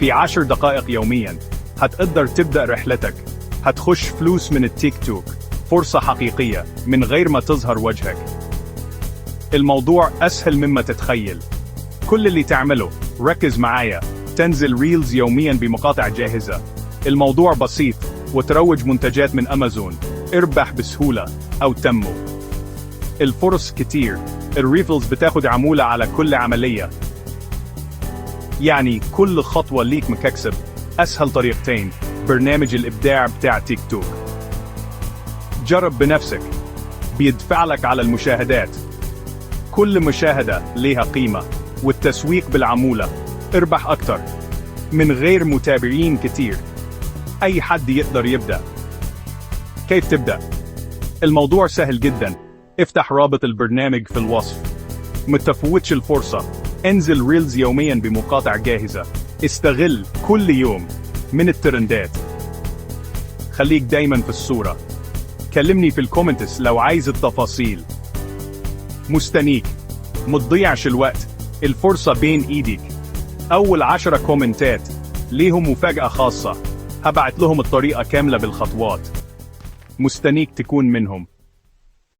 في 10 دقائق يوميا هتقدر تبدأ رحلتك، هتخش فلوس من التيك توك. فرصة حقيقية من غير ما تظهر وجهك. الموضوع أسهل مما تتخيل. كل اللي تعمله، ركز معايا، تنزل reels يوميا بمقاطع جاهزة. الموضوع بسيط، وتروج منتجات من أمازون. اربح بسهولة أو تمو. الفرص كتير. ال referrals بتاخد عمولة على كل عملية، يعني كل خطوة ليك مكسب. أسهل طريقتين، برنامج الإبداع بتاع تيك توك. جرب بنفسك، بيدفع لك على المشاهدات. كل مشاهدة ليها قيمة. والتسويق بالعمولة، اربح أكتر من غير متابعين كتير. أي حد يقدر يبدأ. كيف تبدأ؟ الموضوع سهل جدا. افتح رابط البرنامج في الوصف. متفوتش الفرصة. انزل reels يوميا بمقاطع جاهزة. استغل كل يوم من الترندات. خليك دايما في الصورة. كلمني في ال comments لو عايز التفاصيل. مستنيك، متضيعش الوقت، الفرصة بين ايديك. اول 10 كومنتات ليهم مفاجأة خاصة، هبعت لهم الطريقة كاملة بالخطوات. مستنيك تكون منهم.